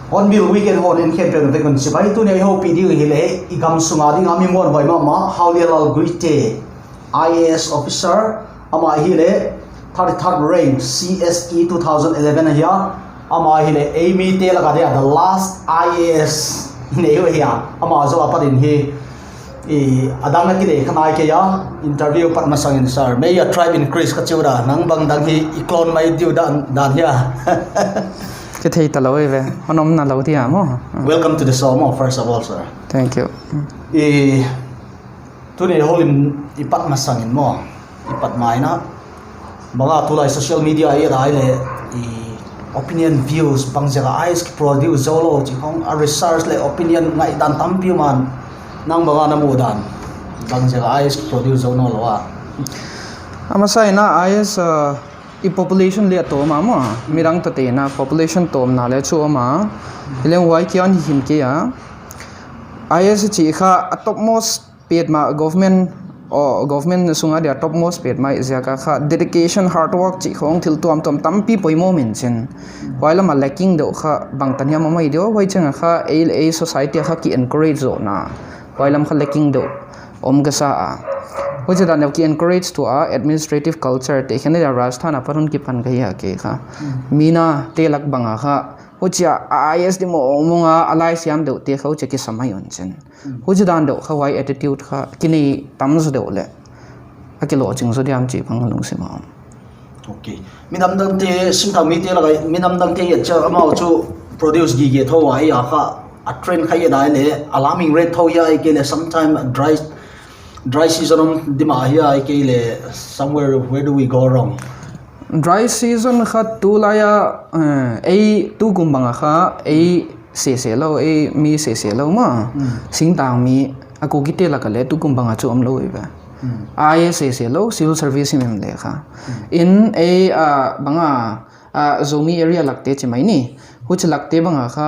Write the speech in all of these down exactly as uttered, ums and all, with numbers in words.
Hornbill Weekend hon en khempeuh vek un chibai. Tuni a i houpih ding uh hileh, i gam sunga ding a mi muanhuai mahmah, Haulianlal Guite, I A S officer, amah hileh, thirty-third rank, C S E two thousand eleven ahi a. Amah hileh, ei mite laka dia, the last I A S i nei uh ahi a. Amah zaw apat in hi, i, a dang a kidei kha nai kei a, interview pat masangin sir, may your tribe increase ka chi ua, nang bang dang hi i clone mai diu dan, dan hia. Ka thei ta lou ve, hon om na lou dia maw. Welcome to the show maw, first of all, sir. Thank you. I, tuni houlim i pat masangin maw, i pat main a, bang a tulai social media i et a leh, i opinion, views, bang ziak a I S ki produce zou lou chih khong, a research leh opinion ngaihdan tampi om a, nang bang a na muhdan, bang ziak a I S ki produce zou nawnlou a. A masa in a I S, uh, i population leh a tawm a maw, midang toh te'n a population tawmna leh chu om a, hileng huai kia hon hi khin kei a. I S chih kha a topmost petmah government, aw, government sunga dia topmost petmah ziak a kha dedication, hard work chih khong thil tuamtuam tampi poimoh in chin. Huai lam a lacking deuh kha bangtan hiam om ahi diam, huai chiang a kha ei, ei society a kha ki encourage zohna, huai lam kha lacking deuh om ka sa a. Huchidan deuh ki encourage tuah a, administrative culture te khen dia Rajasthan a pat un kipan ka hi a kei kha. Mina te lak bang a kha, huchia I S di mawngmawng a, a laisiam deuh te kha huchia kisam ahi un chin. Huchidan deuh kha huai attitude kha kinei tam zaw deuh leh a kilawhching zaw diam chih bang lungsim a om. Okay. Midang dangte, Singtang mite laka, midang dangte i et chiang a amau chu produce gige thou a, hiai a kha a trend kha i et a leh alarming rate thou hi a, ahihkeileh sometime dry, dry season om di mah hi a, ahihkeileh somewhere, where do we go wrong? Dry season kha tulai a, eh, ei tukum bang a kha, ei sese lou, ei mi sese lou maw. Singtang mi a Kuki te laka leh tukum bang a chu omlou ve. I S sese lou, civil service himhim leh kha. In ei, ah, bang a, ah, Zomi area lakte chi mai ni. Huchi lakte bang a kha,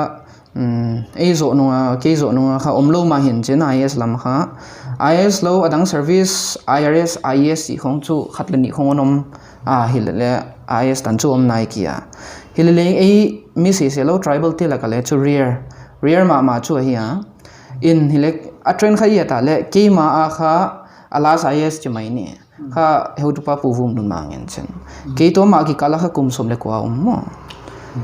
um, ei zoh nung a, kei zoh nung a kha omlou mah hi'n chin I S lam kha. I S lou adang service, I R S, I E S chih khong chu khat leh nih khong om a, hilele I S tan chu om nai kei a. Hilele ei mi sese lou tribal te laka leh chu rare, rare mahmah chu ahi a. In hileh a trend kha i et a leh keimah a kha a last I S chi mai ni. Kha heutupa Pu Vumnunmang in chin. Kei toh mah kikal a kha kum sawm leh kua om maw.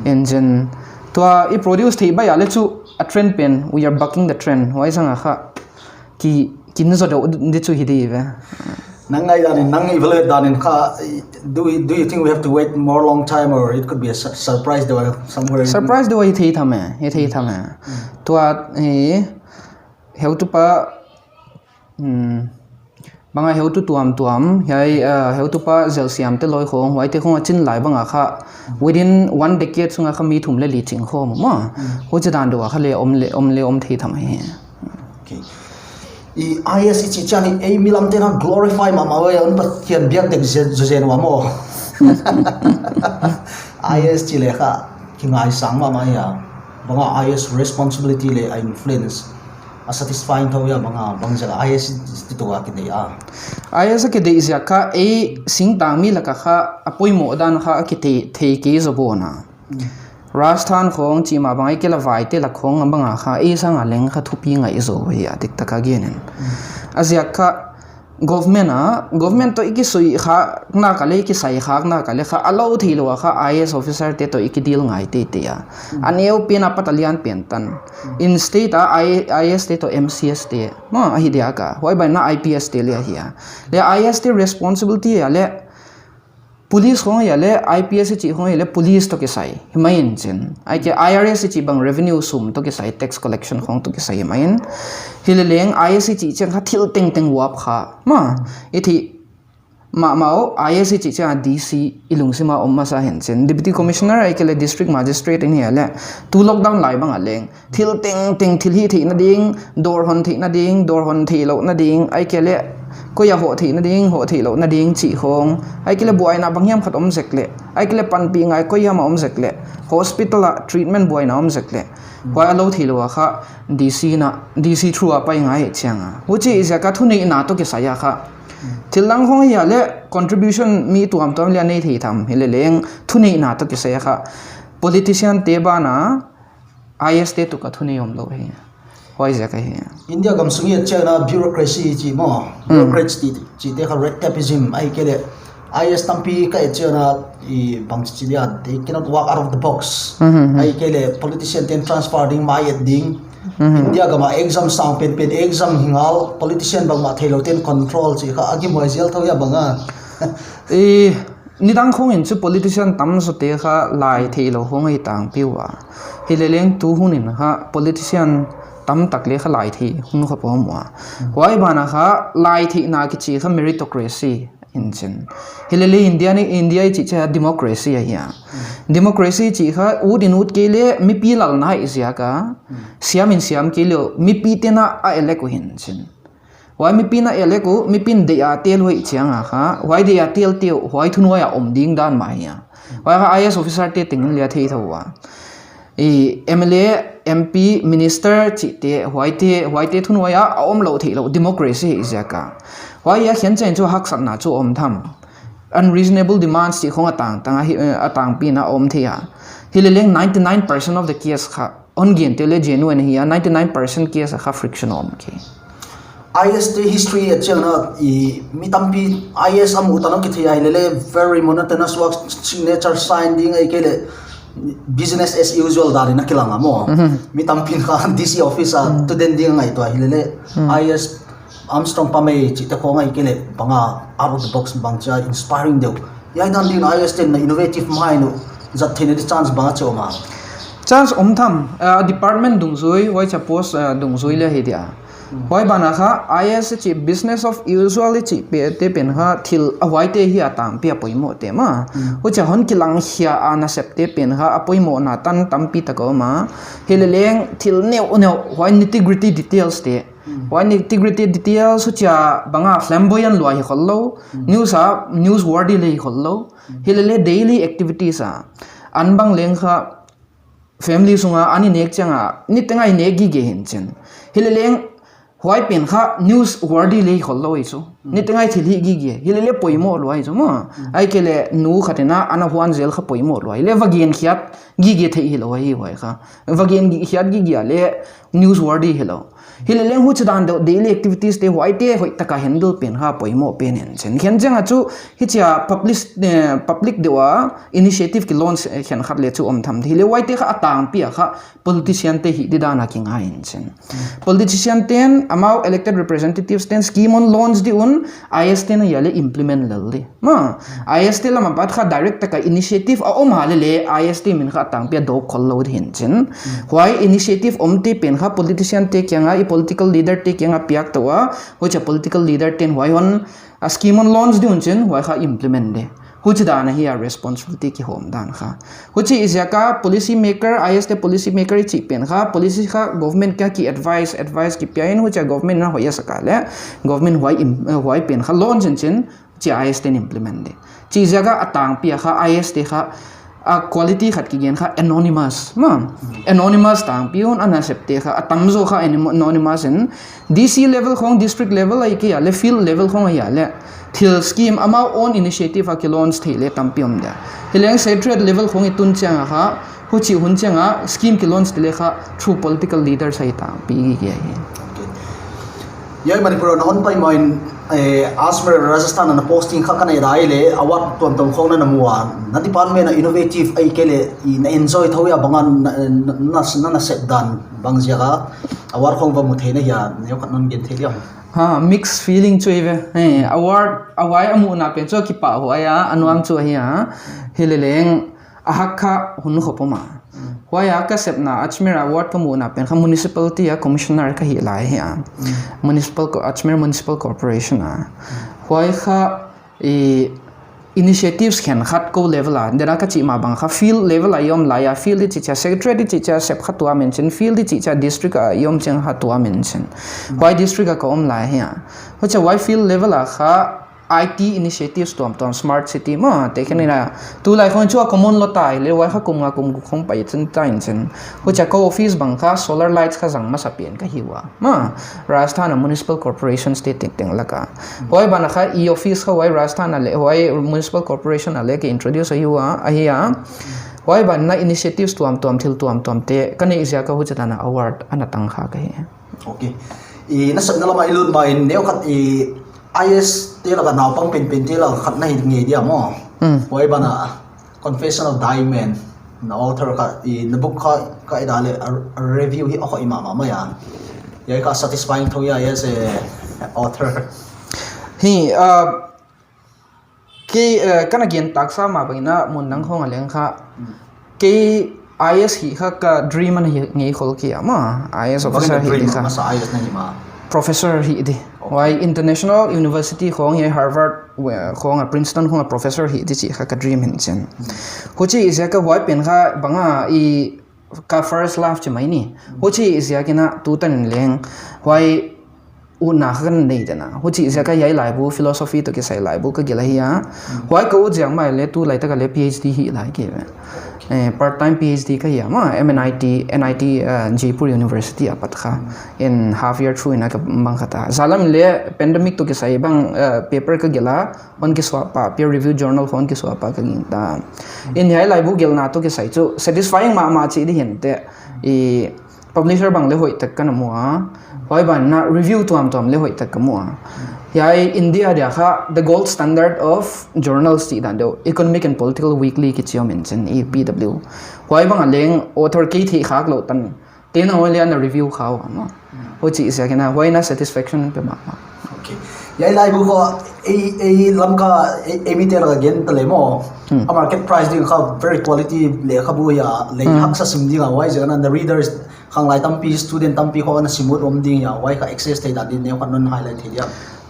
In chin tua i produce thei baih a leh chu a trend pen, we are bucking the trend. Huai sang a kha ki, kin zaw deuh di chu hi di ve. Nang ngaihdan in, nang evaluate dan in kha, do we, do you think we have to wait more long time or it could be a sur-, surprise deuh somewhere in. Surprise deuh hi thei tham e, hi thei tham e. Tua, eh, heutupa, hmm, bang a heutu tuamtuam, hiai, ah, heutupa zelsiam te loi khong, huaite khong a chin lai bang a kha, within one decade sung a kha mi thum leh li ching khawm maw. Huchidan deuh a kha leh om leh, om leh om thei tham hi. Okay. I I S i chih chiang in ei milam te'n a glorify mahmah ua, un Pathian biak dek zen, zen ua maw. I S chih leh kha kingaisang mahmah a. Bang a I S responsibility leh a influence a satisfying thou hia, bang a, bang ziak a I S ti toh a kideih a. I S a kideih ziak kha ei singtang mi laka kha a poimoh dan kha a kithei, thei kei zaw bawn a. Rajasthan khong chih mah bang a, ahihkeileh vaite lak khong bang a kha ei sang a leng kha thupi ngai zaw hi a, dik taka gen in. A ziak kha government a, government toh i kisuih khakna ka leh, i kisai khakna ka leh kha a lou theilou a kha I S officer te toh i kideal ngai teitei a. A neu pen apat a lian pen tan. In state a I, I S te toh M C S te maw ahi dia kha. Huai ban in I P S te leh ahi a. Leh I S te responsibility a leh Police khong ahia leh, I P S i chih khong ahia leh, police toh kisai himai in chin. Ahihkeileh I R S i chih bang revenue sum toh kisai, tax collection khong toh kisai himai in. Hileleng I A S i chih chiang kha thil tengteng uap kha. Mah, i theih mahmah uh, I A S i chih chiang D C i lungsim a om masa hi'n chin. Deputy Commissioner ahihkeileh District Magistrate in ahia leh, tu lockdown lai bang a leng thil tengteng, thil hih theihna ding, dawr hon theihna ding, dawr hon theihlouhna ding, ahihkeileh koi a hoh theihna ding, hoh theihlouhna ding chih khong, ahihkeileh buaina banghiam khat om zek leh, ahihkeileh panpih ngai koi hiam a om zek leh, hospital a treatment buaina om zek leh, huai a lou theilou a kha D C na, D C through a pai ngai hi chiang a. Huchi ziak a thuneihna toh kisai a kha, thil dang khong ahia leh contribution mi tuamtuam leh nei thei tham, hileleng thuneihna toh kisai a kha politician te banah I A S te tuk a thuneih omlou hi. Huaiziak ahi. India gam sung i et chiang a bureaucracy chi maw. Bureaucrats ti, chihte kha red tapeism ahihkeileh I A S tampi ka et chiang a i bangchi dia, they cannot work out of the box. Ahihkeileh politician ten transfer ding, mai et ding. India gam a exam sang penpen, exam hi ngal, politician bangmah theilou ten control chi kha a gimuai zel thou hia bang a. I, nidang khong in chu politician tamzaw te kha lai theilou khong ahi tangpi ua. Hileleng tu hun in kha politician tamtak leh kha lai thei hun kha pom ua. Huai banah kha lai theihna kichi kha meritocracy in chin. Hileleng India ni, India i chih chiang democracy ahia. Democracy chih kha ut in ut kei leh mipi lalna hi ziak a, siam in siam kei leh mipi ten a elect uh hi'n chin. Huai mipi'n a elect uh, mipi'n deih a tel uh ahih chiang a kha, huai deih a telte uh, huai thunuai a om ding dan mah ahia. Huai kha I A S officer te tengin leng thei thou ua. I M L A, M P, minister chihte, huaite, huaite thunuai a, a omlou theilou, democracy hi ziak a. Huai a khenkhat chu haksatna chu om tham. Unreasonable demands chih khong a tangtang a hi, eh, a tangpi in a om thei a. Hileleng ninety nine percent of the case kha, hon gen te leh genuine ahia, ninety nine percent case a kha friction om kei. I A S te history et chiang a, i, mi tampi I A S a muh ta nawn kithei a, hileleng very monotonous work, signature sign ding ahihkeileh business as usual dan in a kilang a maw. Mi tampi kha D C office a tu den ding a ngaihtuah, hileleng I A S Armstrong Pamei chihte khong ahihkeileh bang a out of the box, bangchi a inspiring deuh. Hiai dan ding in I A S ten na innovative mind uh zat theihna di chance bang a chi om a. Chance om tham, ah, department dungzui, huaichia post, ah, dungzui leh hi dia. Huai banah kha I A S chih business of usual i chih pe te pen kha thil a huaite hi a tangpi a poimoh te mah. Huchia hon kilang khia a nasep te pen kha a poimohna tan tampi tak a om a. Hileleng thil neuhneuh, huai nitty gritty details te. Huai nitty gritty details huchia bang a flamboyant lua hi khollou. News a, newsworthy leh hi khollou. Hileleng daily activities a, an bang leng kha family sung a an i nek chiang a, niteng a i nek gige hi'n chin. Hileleng huai pen kha newsworthy leh hi khollou ahi chu. Niteng a i thil hih gige. Hileleng poimoh lua ahi chu maw. Ahihkeileh nu khat in a an a huan zel kha poimoh lua. Hileleng va gen khiat gige theih hilou ahi huai kha. Va gen gi-, khiat gige a leh newsworthy hilou. Hileleng huchi dan deuh daily activities te huaite hoihtak a handle pen kha poimoh pen hi'n chin. Khenkhat a chu hichia public, eh, public deuh a initiative ki launch, eh, khenkhat leh chu om tham. Hileleng huaite kha a tangpi a kha politician te hi di dan a kingai hi'n chin. Politician ten amau elected representatives ten scheme hon launch di un, I A S ten ahia leh implement lel di. Maw, I A S te lam apat kha direct tak a initiative a om a leleng, I A S te min kha a tangpi a dawk khollou di hi'n chin. Huai initiative om te pen kha politician te kiang a, i political leader te kiang a piak tou a, huchia political leader ten huai hon, a scheme hon launch di un chin, huai kha implement di. Huchi dan ahi a responsibility kihawm dan kha. Huchi ziak a policy maker, I A S te policy maker i chih pen kha, policy kha government kiang ki advice, advice kipia in huchia government in a hoih a sak a leh, government huai im-, huai pen kha launch in chin, chi I A S ten implement di. Chi ziak a a tangpi a kha I A S te kha, a quality khat kigen kha anonymous. Maw, anonymous tangpi un a nasep te kha, a tamzaw kha anim-, anonymous in D C level khong, district level ahihkeileh field level khong ahia leh. Thil scheme amau own initiative a ki launch theih leh tampi om dia. Hileleng state level khong i tun chiang a kha, huchi hun chiang a scheme ki launch te leh kha through political leaders ahi tangpi gige hi. Hiai Manipur na hon pai main, eh, Ajmer Rajasthan na posting kha ka neih lai leh, award tuamtuam khong na na mu a. Na department na innovative ahihkeileh, i na enjoy thou hia bang a na, na, na, na sep dan bang ziak a award khong va mu thei na hia, neu khat non gen thei diam. Ha, mixed feeling chu hi ve. Eh, award, award a muhna pen chu kipahhuai a, a nuam chu ahi a. Hileleng, a hak kha hun khop om a. Huai a ka sepna Ajmer award ka muhna pen kha municipality a commissioner ka hih lai hi a. Municipal co-, Ajmer Municipal Corporation a. Huai kha i initiatives khenkhat kou level a. Dena ka chih mah bang kha field level a i om lai a. Field i chih chia secretariat i chih chia sep kha tuam in chin. Field i chih chia district a i om chiang kha tuam in chin. Huai district a ka om lai hi a. Huchia huai field level a kha I T initiatives tuamtuam, smart city mah, te khen ina. Tulai khong chu a common lou ta, leh huai kha kum nga kum guk khong pai chin ta in chin. Huchia ka office bang kha solar lights kha zang masa pen ka hi ua. Mah, Rajasthan a municipal corporations te tengteng laka. Huai ban kha i office kha huai Rajasthan a leh, huai municipal corporation a leh ka introduce ahi ua, ahi a. Huai ban na initiatives tuamtuam, thil tuamtuam te, ka neih ziak a huchia tan a award ana tang kha ka hi. Okay. I na sepna lam a i lut main, neu khat i I A S te laka naupang penpen te laka khat na hi ngei dia maw. Hmm. Huai ban a Confession of Dying Man, na author kha, i na book kha, ka i da leh, a, a review hi a khoi mahmah mai a. Hiai kha satisfying thou hia as a author. Hi, uh, Kei, eh, ka na gen taksa mah bangin a mun dang khong a leng kha. Kei I A S hih kha ka dream ana hi ngei khol kei a mah. I A S officer hih di kha. Masa I A S na hi mah. Professor hih di. Okay. Huai international university khong hi Harvard, eh, khong a Princeton khong a professor hih di chih kha ka dream hi in chin. Huchi i ziak a huai pen kha bang a i ka first love chi mai ni. Huchi i ziak in a tu tan in leng. Huai utna kha ka nei dan a. Huchi i ziak a hiai laibu philosophy toh kisai laibu ka gelh ahi a. Huai ka ut ziak mai leh tulai tak a leh P H D hih lai kei ve. Eh, part time P H D ka hi a mah, M N I T, N I T, eh, Jaipur University a pat kha. In half year through in a ka bang kha ta. Zalam leh pandemic toh kisai bang, eh, paper ka gelh a. Hon kisuah pah, peer review journal hon kisuah pah ka gingta. In hiai laibu gelhna toh kisai chu satisfying mahmah chih di hi in te. I publisher bang leh hoihtak ka na mu a. Huai ban in a review tuamtuam leh hoihtak ka mu a. Hiai India dia kha the gold standard of journals chih dan deuh. Economic and Political Weekly kichi om in chin, E P W. Huai bang a leng author kei theih khak lou tan. Te na huai leh ana review kha ua mah. Huchi i ziak in a huai na satisfaction pe mahmah. Okay. Hiai laibu kha ei, ei lam kha, ei, ei mi te laka gen ta leh maw. Hmm. A market price ding kha very quality leh kha bu ya leh haksa sim ding a huai ziak in a na readers khanglai tampi student tampi kha na sim ut om ding ya huai kha access thei dan di neu khat non highlight thei dia.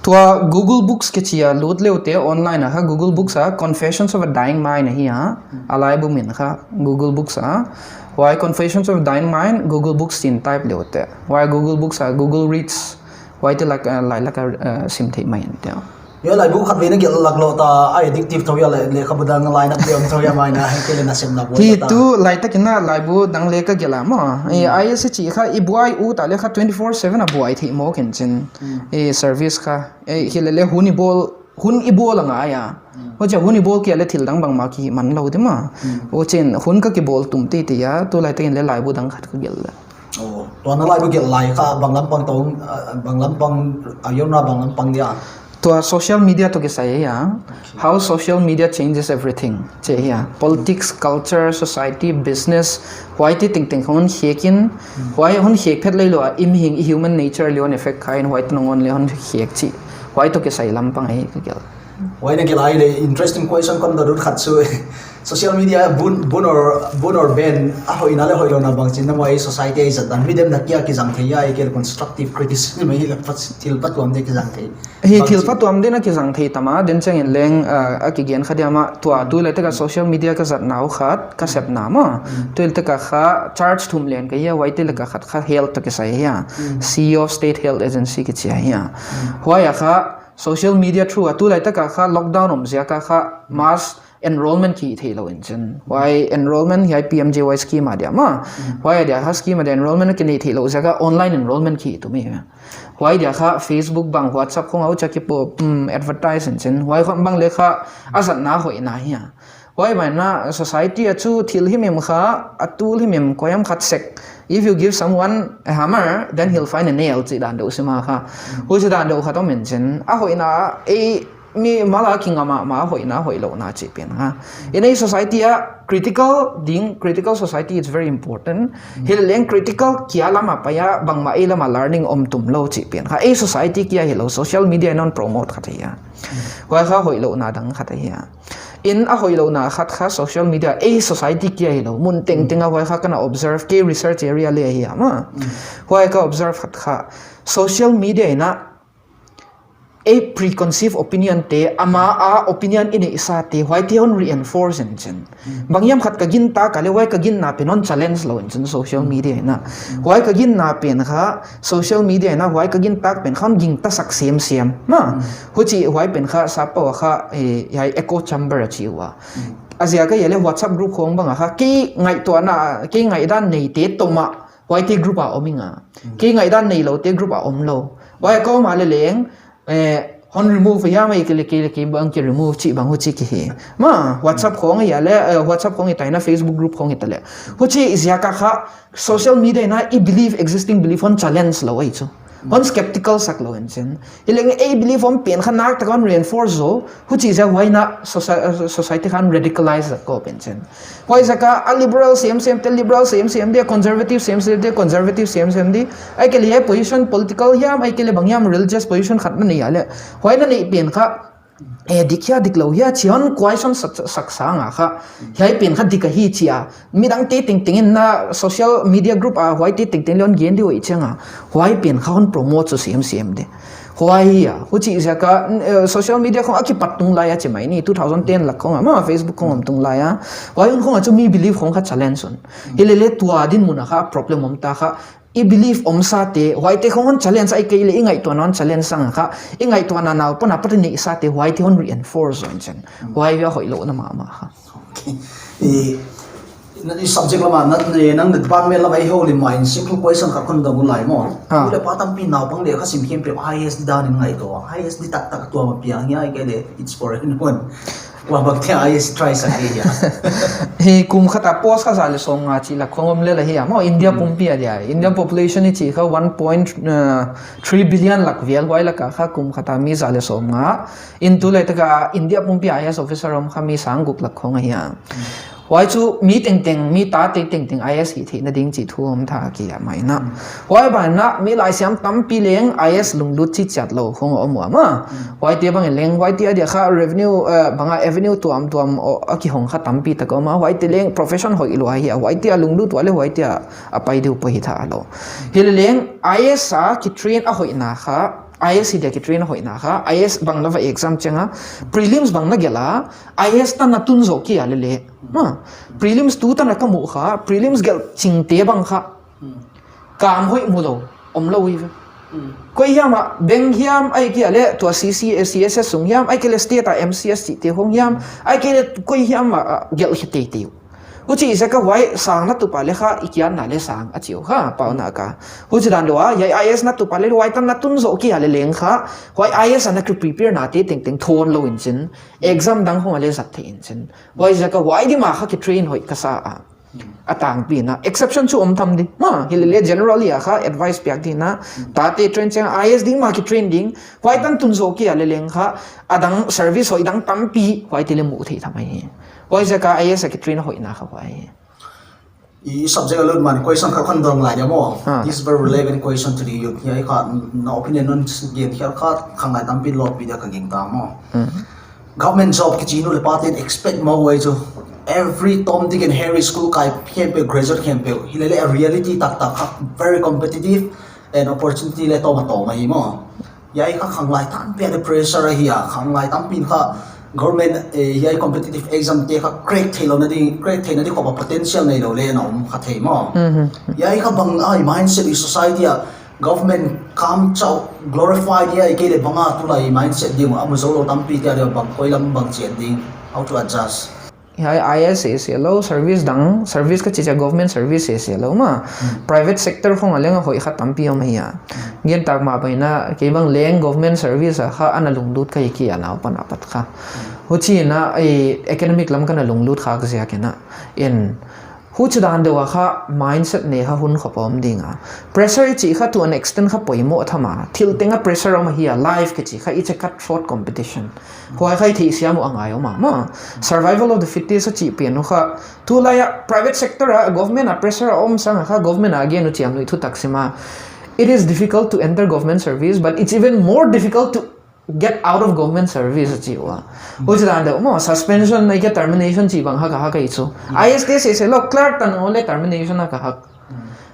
Tua Google Books kichi a lut leh te online a kha Google Books a Confessions of a Dying Mind ahi a. A laibu min kha Google Books a. Huai Confessions of Dying Mind, Google Books in type leh te. Huai Google Books a, Google Reads. Huai te lak, eh, lai laka, eh, sim thei mai in te. Hiai laibu khat vei na gelh lak lou ta, a addictive thou hia leh, leh kha bu dang lai na pe om thou hia mai na, hei ke leh na sem na bu. Hi ta. Tulai tak in a laibu dang leh ka gelh a mah. I, I A S chih kha, i buai ut a leh kha twenty four seven a buai thei mawk in chin. I service kha, eh, hileleh hun i bawl hun i bawl a ngai a. Huchia hun i bawl kei a leh thil dang bangmah ki man lou di mah. Huchiin hun ka kibawl tum teitei a, tulai tak in leh laibu dang khat ka gelh leh. Oh, tua na laibu gelh lai kha bang lampang tong, ah, bang lampang, ah, yona bang lampang dia. Tua social media toh kisai a. Okay. How social media changes everything. Chi hia. Politics, culture, society, business. Huai te tengteng hon khek in. Huai hon khek phet leh lou a, i mihing i human nature leh hon effect kha in huai te nangawn leh hon khek chi. Huai toh kisai lampang ahi ka gelh. Huai na gelh lai leh interesting question kon dot khat chu. Social media bun, bun or, bun or ban, a hoihna leh hoihlouhna bang chin na maw, society a i zat dan. Midem na kia kizang thei a, i ke leh constructive criticism a hi leh pat, thil phatuam di kizang thei. Hi bang thil chi phatuam di na kizang thei tam a, den chang in leng, ah, a kigen kha dia mah, tua tulai tak a social media ka zatna uh khat, ka sepna mah. Tulai tak a kha charge thum len ka hia, huai te laka khat kha health toh kisai hia. C E O of State Health Agency kichi a hia. Huai a kha social media through a tulai tak a kha lockdown om ziak a kha mass enrollment ki theilou in chin. Huai enrollment hiai P M J Y scheme a dia mah. Huai a dia kha scheme a dia enrollment ki nei theilou ziak a online enrollment ki tum hi. Huai dia kha Facebook bang WhatsApp khong a huchia ki po, mm, advertise in chin. Huai khong bang leh kha a zatna hoihna hia. Huai banah society a chu thil himhim kha, a tool himhim koi hiam khat sek. If you give someone a hammer, then he'll find a nail, chih dan deuh sim a kha. Huchi dan deuh khat om in chin. A hoihna, ei mi mala kinga mahmah a hoihna, hoihlouhna chih pen kha. In a society a critical ding, critical society is very important. Hileleng critical kia lam a pai a, bangmah ei lam a learning om tum lou chih pen kha. Ei society kia hilou, social media in hon promote khat ahi a. Huai kha hoihlouhna dang khat ahi a. In a hoihlouhna khat kha social media, ei society kia hilou, mun tengteng a huai kha kana observe, kei research area leh ahi a maw. Huai ka observe khat kha, social media in a, ei preconceived opinion te, ama a opinion i neihsa te, huaite hon reinforce in chin. Bang hiam khat ka gintak a leh huai ka ginna pen hon challenge lou in chin social media in a. Huai ka ginna pen kha, social media in a, huai ka gintak pen kha hon gingta sak semsem. Maw, huchi huai pen kha, sap a kha, eh, hiai echo chamber a chi ua. A ziak ahihleh WhatsApp group khong bang a kha, kei ngaihtuahna, kei ngaihdan neite toh mah, huaite group a om ing a. Kei ngaihdan neiloute group a om lou. Huai ka om a leh leng, eh, hon remove hiam ahihkeileh kei leh kei bang ki remove chih bang huchi ki hi. Maw, WhatsApp khong ahihleh, eh, WhatsApp khong hita in a, Facebook group khong hita leh. Huchi ziak a kha, social media in a i belief, existing belief hon challenge lou ahi chu. Hon skeptical sak lou in chin. Hileleng ei belief om pen kha naktak a hon reinforce zou, huchi ziak huai in a soci-, eh, society kha hon radicalize zat khop in chin. Huai ziak a, a liberal semsem te liberal semsem di, conservative semsem te conservative semsem di. Ahihkeileh position political hiam, ahihkeileh bang hiam religious position khat na nei a leh. Huai na neih pen kha, eh, dik hia diklou hia chih hon question sak, sak sang a kha. Hiai pen kha dik ahi chi a. Midangte tengteng in a social media group a huaite tengteng leh hon gen di uh chiang a. Huai pen kha hon promote chu semsem di. Huai a, huchi ziak a, eh, social media khong a kipat tung lai a chi mai ni, two thousand ten lak khong a, maw, Facebook khong om tung lai a. Huai hun khong a chu mi belief khong kha challenge un. Hileleh tua dinmun a kha problem om ta kha, i belief omsa te, huaite khong hon challenge ahihkeileh, i ngaihtuahna hon challenge sang a kha, i ngaihtuahna naupan apat i neihsa te, huaite hon reinforce zou in chin. Huai a hoihlouhna mahmah kha. Okay. I, na, i subject lam a, na, i, nang department lam a i houlim mai in simple question khat kon dong lai maw. Ah. Tu leh pa tampi naupang leh kha sim khempeuh IAS di dan in ngaihtuah. IAS di taktak tua mah piang hia ahihkeileh it's for anyone. Tua bang te IAS try sak di hia. Hi kum khat a post kha za leh sawmnga chih lak khong om lel ahi a. Maw India pumpi a dia. India population i chih kha one point three billion lak vel huai lak a kha kum khat a mi za leh sawmnga. In tulaitak a India pumpi IAS officer om kha mi sang guk lak khong ahi a. Huai chu mi tengteng, mi tate tengteng IAS hih theihna ding chih thu om tha kia mai in a. Huai banah mi laisiam tampi leng IAS lunglut chih chiat lou khong om ua maw. Huaite bang in leng huaite a dia kha revenue, eh, bang a avenue tuamtuam a kihong kha tampi tak om a. Huaite leng profession hoih lua ahi a. Huaite a lunglut ua leh huaite a pai di uh poi hi tha lou. Hileleng IAS a kitrain a hoihna kha, IAS hi dia kitrain a hoihna kha, IAS bang na va exam chiang a, prelims bang na gelh a, IAS tan na tun zou kei a leh leh. Maw, prelims tu tan a ka muh kha, prelims gelh chingte bang kha. Kam hoih mulou, omlou hi ve. Koi hiam a, bank hiam, ahihkeileh tua CC, CSS sung hiam, ahihkeileh state a MCS chihte khong hiam, ahihkeileh koi hiam a, a, gelh hi teitei uh. Huchi ziak a huai sang na tup a leh kha, i kiatna leh sang a chi uh kha, pau na ka. Huchi dan deuh a, hiai IAS na tup a leh huai tan na tun zou kei a leh leng kha, huai IAS a na kiprepare na te tengteng thon lou in chin, exam dang khong a leh zat theih in chin. Huai ziak a huai di mah kha kitrain hoih ka sa a. A tangpi in a, exception chu om tham di. Maw, hileleh generally a kha advice piak di in a, tate train chiang IAS di mah kitrain ding, huai tan tun zou kei a leh leng kha, a dang service hoih dang tampi, huaite leh muh theih tham ahi. Huai ziak a IAS a kitrain hoihna kha huai. I subject a lut man question khat kon dong lai dia maw. Ah. This is very relevant question to the youth. Hiai kha, na opinion non gen hiai kha khanglai tampi lou pi dia ka gingta maw. Government job kichi nu leh pa ten expect maw huai chu. Every Tom, Dick and Harry school kai khempeuh, graduate khempeuh. Hileleh a reality taktak kha very competitive and opportunity leh tawm a tawm ahi maw. Hiai kha khanglai tampi a leh pressure ahi a, khanglai tampi in kha government, eh, hiai competitive exam te kha crack theihlouhna di, crack theihna di khop a potential neilou leh na om kha thei maw. Hiai kha bang a i mindset i society a government kam chauh glorify di ahihkeileh bang a tulai mindset ding a mu zou lou tampi te a dia bang koi lam bang chiat ding, how to adjust. Hiai IAS sese lou, service dang, service ka chih chia government service sese lou maw. Private sector khong a leng a hoih kha tampi om ahi a. Gen tak mah bang in a, kei bang leng government service a kha ana lunglut ka hi kei a naupan apat kha. Huchiin a, eh, academic lam kana lunglut khak ziakin a. In, huchidan deuh a kha mindset nei kha hun khop om ding a. Pressure i chih kha to an extent kha poimoh tham a. Thil teng a pressure om ahi a, life kichi kha it's a cutthroat competition. Huai kha i theihsiam uh a ngai om a maw. Survival of the fittest a chih pen uh kha. Tulai a private sector a, government a pressure a om sang a kha, government a gen uh chiam nuih thutak sim a. It is difficult to enter government service, but it's even more difficult to get out of government service a chi ua. Huchidan deuh maw, suspension ahihkeileh termination chih bang hak a hak ahi chu. I S te sese lou, clerk tan leh termination hak a hak.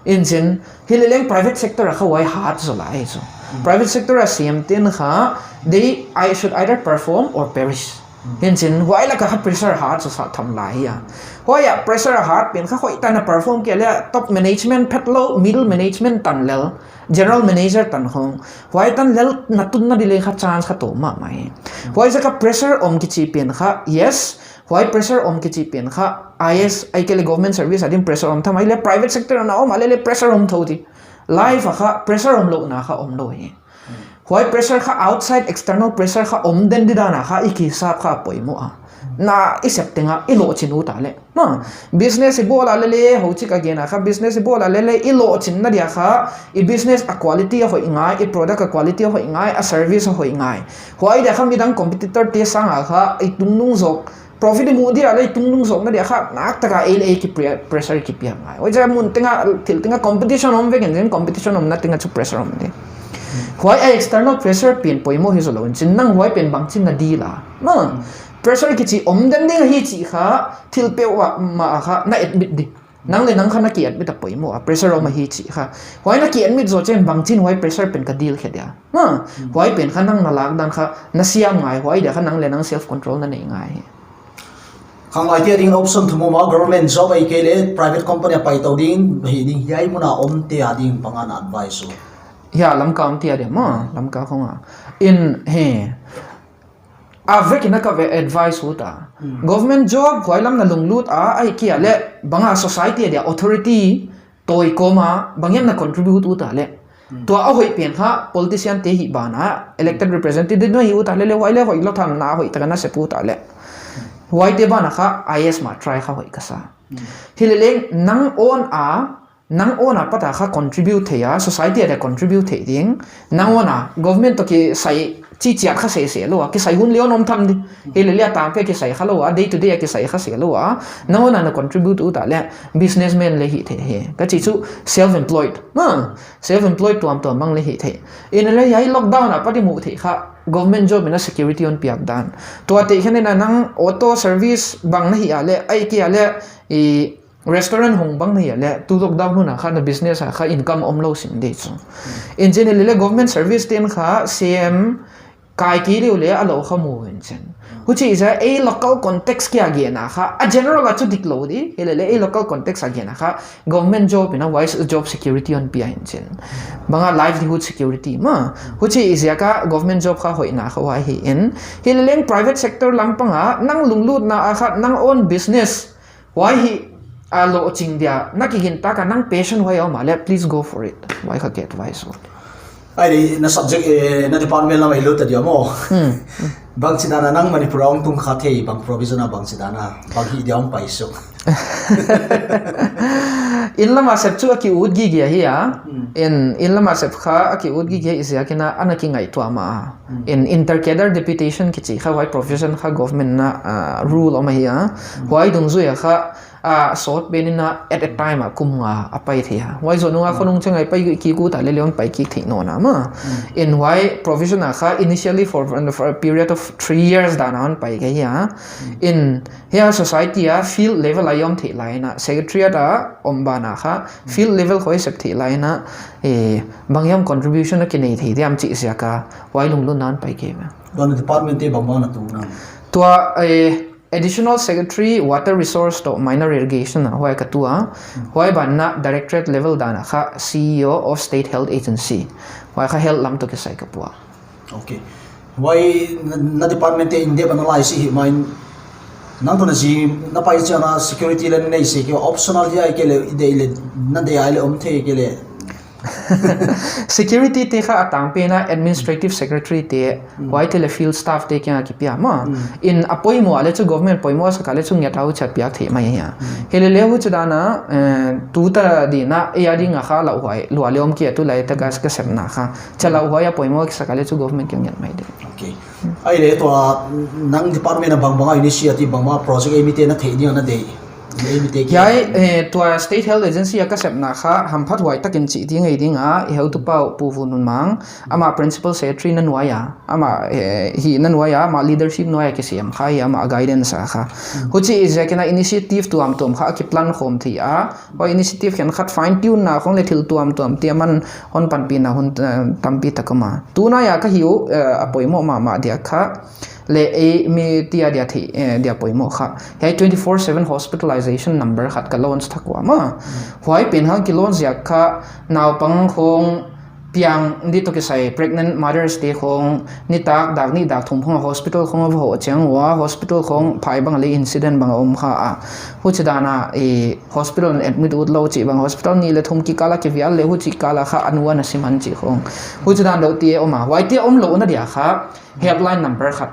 In chin, hileleng private sector a kha huai hat zaw lai chu. Private sector a siam ten kha, they I should either perform or perish. In chin, huai lak a kha pressure hat zaw sa tham lai a. Huai a pressure hat pen kha hoihtak a perform kei leh top management phet lou, middle management tan lel, general manager tan hong. Huai tan lel na tunna di leng kha chance kha toh mahmah hi. Huai ziak a pressure om kichi pen kha, yes. Huai pressure om kichi pen kha, I S ahihkeileh government service a din pressure om tham a, ahihkeileh private sector a na om a leh leh pressure om thou di. Life a kha pressure om louhna kha om lou hi. Huai pressure kha outside external pressure kha om den di dan a kha i kisap kha poimoh a. Na i sep teng a i lohchin ut a leh. Maw, business i bawl a leh leh, huchi ka gen a kha business i bawl a leh leh, i lohchinna dia kha, i business a quality a hoih ngai, i product a quality a hoih ngai, a service a hoih ngai. Huai dia kha midang competitor te sang a kha, i tungnung zawk, profit i muh dia leh i tungnung zawkna dia kha, nakpi tak a ei leh ei ki pre-, pressure ki piak ngai. Huai ziak a mun teng a, thil teng a competition om vek in, competition omna teng a chu pressure om di. Huai a external pressure pen poimoh hi zaw lou in chin, nang huai pen bangchin na deal a. Maw, pressure kichi om den ding hi chih kha, thil peuhmah a kha, na admit di. Nang leh nang kha na ki admit a poimoh a, pressure om ahi chih kha. Huai na ki admit zaw chiang bangchin huai pressure pen ka deal khe dia. Maw, huai pen kha nang na lak dan kha, na siam ngai huai dia kha nang leh nang self control na nei ngai hi. Khanglai te a ding option thum om a, government job ahihkeileh private company a pai tou ding, hi ding hiai mun a omte a ding bang a na advice uh. Hiai Lamka omte a dia maw, Lamka khong a. In hi, a vek in a ka ve advice ut a. Government job huai lam na lunglut a, ahihkeileh bang a society a dia authority toh i kawm a, bang hiam na contribute ut a leh. Tua a hoih pen kha politician te hi ban a, elected representative na hi ut a leh leh huai leh hoih lou tham na hoihtak a na sep ut a leh. Huaite ban a kha I S mah try kha hoih ka sa. Hileleng nang own a, nang own a pat a kha contribute thei a, society a dia contribute thei ding. Nang own a, government toh kisai chichiat kha sese lou a, kisai hun leh om tham di. Hileleh a tangpi a kisai kha lou a, day to day a kisai kha se lou a. Nang own a na contribute ut a leh, businessman leh hi thei hi. Ka chih chu self-employed. Maw, self-employed tuamtuam bang leh hi thei. In leh hiai lockdown a pat i muh theih kha, government job in a security hon piak dan. Tuate khen in a nang auto service bang na hi a leh, ahihkeileh, i restaurant hong bang na hi a leh, tu lockdown hun a kha na business a kha income om lou sim di chu. In chin hileleh government service ten kha same kai kei leh leh a lou kha mu in chin. Huchi ziak a ei local context kia gen a kha, a general a chu dik lou di, hileleh ei local context a gen a kha, government job in a huai job security hon pia in chin. Bang a livelihood security maw. Huchi ziak a government job kha hoihna kha huai hi in. Hileleng private sector lam pang a, nang lunglutna a kha, nang own business. Huai hi a lohching dia, na kigintak a nang passion huai om a leh, please go for it. Huai kha ka advice uh. Ai, na subject, eh, na department lam a i lut ta dia maw. Bangchidan a nang Manipur a hong tung kha thei, bang provision a bangchidan a, bang hi dia hong pai suk. Inn lam a sep chu a ki ut gige hi a. In, inn lam a sep kha a ki ut gige i ziak in a, ana kingaihtuah mah a. In inter-cadre deputation kichi kha huai provision kha government na, ah, rule om ahi a. Huai dungzui a kha, ah, sawt pen in a at a time a kum nga a pai thei a. Huai zoh nung a khonung chiang a i pai kik ut a leh leh hon pai kik theih nawn a maw. In huai provision a kha initially for, for a period of three years dan a hon pai kei hi a. In hiai society a field level a i om theih lai in a, secretariat a om ban a kha, field level khong i sep theih lai in a, eh, bang hiam contribution a kinei thei diam chih ziak a, huai lunglutna hon pai kei ve. Tua na department te bangbang na tuna? Tua, eh, Additional Secretary Water Resource toh Minor Irrigation a huai ka tu a, huai ban in a directorate level dan a kha C E O of State Health Agency, huai kha health lam toh kisai ka pua. Okay. Huai na, na department te in depth analyze hi mai. Nang toh na zi na pai chiang a security line nei se kei optional dia ahihkeileh i deih leh, na deih a leh om thei kei leh. Security te kha a tangpen a administrative secretary te, huaite leh field staff te kiang a kipia maw. In a poimoh a leh chu government poimoh a sak a leh chu ngiat a huchia piak theih mai hia. Hileleh huchi dan a, eh, tuta ding a, ei a ding a kha lauhuai lua leh om kei a tulai tak a ka sepna kha. Chia lauhuai a poimoh a kisak a leh chu government kiang ngiat mai ding. Okay. Ahihleh tua nang department a bangbang a initiative bangbang a project ei mite na theih ding a na deih. Ei mite kiang. Hiai, eh, tua State Health Agency a ka sepna kha hamphathuai takin chih ding ei ding a, i heutupa uh Pu Vununmang, amah principal secretary na nuai a, amah, eh, hi na nuai a, amah leadership nuai a kisem kha hi, amah guidance a kha. Huchi ziakin a initiative tuamtuam kha a kiplan khawm thei a, huai initiative khenkhat fine tune na khong leh thil tuamtuam te aman hon panpihna hun, eh, tampi tak om a. Tunai a ka hi uh, eh, a poimoh mahmah dia kha, leh ei mite a dia thei, eh, dia poimoh kha. Hiai twenty four seven hospitalization number khat ka launch thak ua maw. Huai pen hang ki launch ziak kha naupang khong piang di toh kisai pregnant mothers te khong nitak dak nih dak thum khong a hospital khong a va hoh chiang ua, hospital khong phai bang leh incident bang a om kha a. Huchi dan a, eh, hospital admit utlou chih bang, hospital nih leh thum kikal a kivial leh huchi kal a kha a nu a na si man chih khong. Huchi dan deuh te om a. Huaite omlouhna dia kha helpline number khat.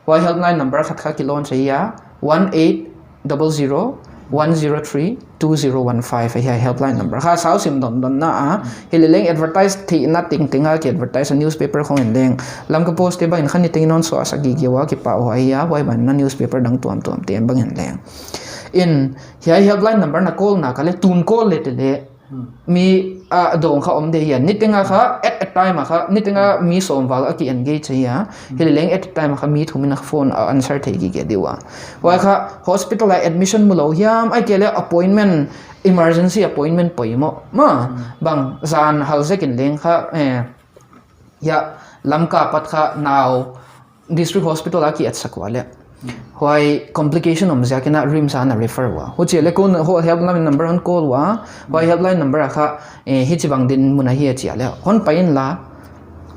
Huai helpline number khat kha ki launch ahi a, one eight double zero one zero three two zero one five ahi a helpline number. Kha sau sim dondon na a, hileleng advertise theihna tengteng a ki advertise a newspaper khong in leng. Lamka Post te bang in kha niteng in hon suah sak gige ua kipahhuai a, huai ban in a newspaper dang tuamtuam te bang in leng. In, hiai helpline number na call nak leh tun call leh te leh mi a dong kha om de hia. Niteng a kha, at a time a kha, niteng a mi sawm val a ki engage hia. Hileleng at a time a kha mi thum in a phone a answer thei gige di ua. Huai kha hospital a admission mulou hiam, ahihkeileh appointment, emergency appointment poimoh maw. Bang zan hal zek in leng kha, eh, hiai Lamka apat kha nau district hospital a ki etsak ua leh. Huai complication om ziakin a RIMS a na refer ua. Huchi leh kon ho helpline number hon call ua. Huai helpline number a kha, eh, hichibang dinmun ahi a chi a leh hon pai inla.